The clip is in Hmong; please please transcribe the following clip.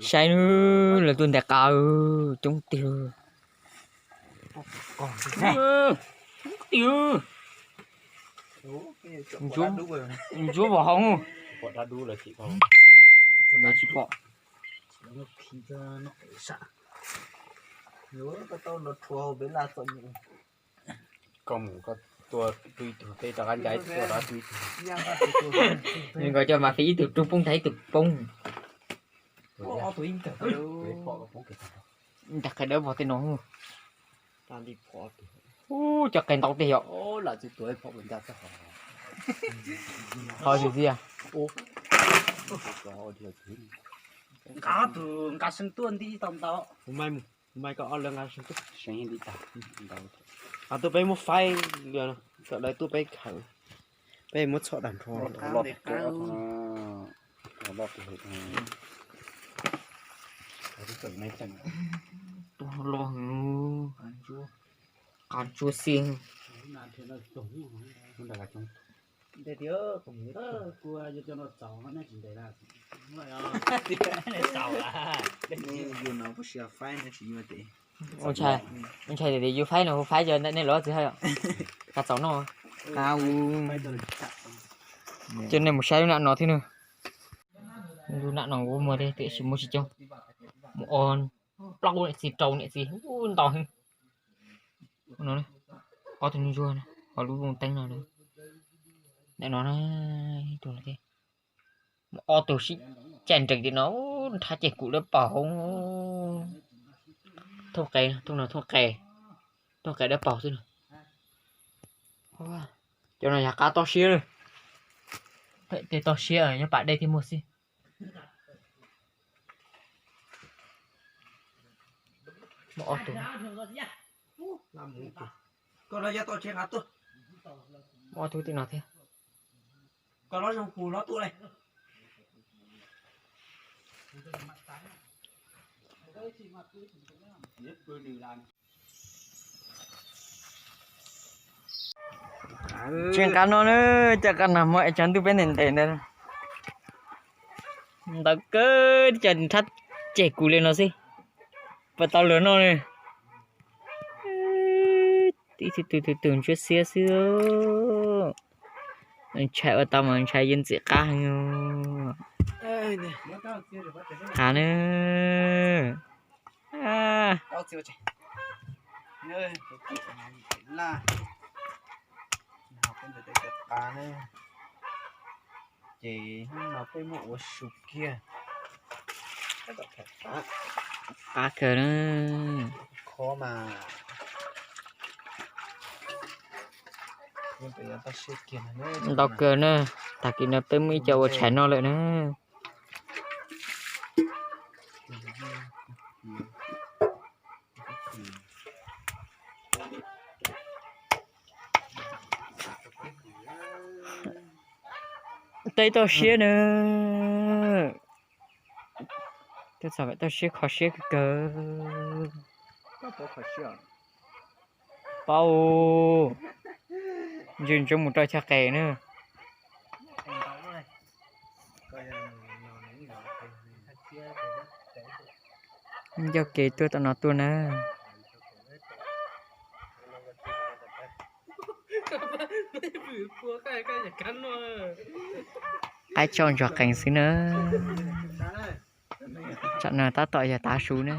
Saib nws, lawv tuaj ntais qav coob tiag. Ntsuab vos hauv. Lawv tsis pom. Koj mus koj tua tug ib tug, peb rov qab ncav tua rov tua ib tug. Nkawd coj mas fij ib tug rub poob tag ib tug poob. Ntag qe dawb vog tej no. Ub, cov qe ntau tiag yom. Qhov twg tiag? Nqa tug nqa seev tuaj nti tau ntau. Kuv mas koj ob lawv nqa seev tuaj. Qhov tuaj peb muab faib, kom lawv tuaj peb khaws, peb muab txhom tag nrho. Tuaj loj heev, qab ntsuab xiab. Ua ntshai, ntshai tias yus faib no hu faib cov nej los txiv haj yom. Qab txaus noj. Qab u. Coj nej mus saib lub nam no thiab na. Lub nam no kuv muag thiab tiam sis muag tsis coob. Mus o plaub niam txiv rau niam txiv ntau heev. Ob tug ntsuag ho lub vooj teeb no. Nam no na, ib tug no thiab. Ob tug sib caij nrees tim no, nrhab ceg kuv dawb paug hauv. Thooj qe, thooj no thooj qe, thooj qe dawb paug xwb no. Cov no yog qab toj siab. Tej toj siab nyob pam dej thiaj muaj xwb. Muaj ob tug. Muaj ob tug tim no thiab. Tseem qab no na, cov qab nag hmo es tshav ntuj peb ntev ntev ntawd. Ntau kawg, cov nrhab ceg kuv li no xwb. Puas tau luag noj li. Ib tug tus tus ntsuab xiab xwb. Ntshai ua tau mas ntshai yuav ntxim qab heev. Qab na. Ces hnub no peb muab ua su kiag. Qab kawg na. Khov mas. Ntau kawg na. Tag kis no peb muaj ib co ua tshais noj lawm na. Tej toj siab na. Tej txom toj siab kho siab kawg kawg. Paub, ntswg ntsoov mus rau chaw qes na. Ncauj kev tuaj tom no tuaj na. Qaib tso ntsuag qees xwb na. Tsam no tab tom yog tav su na.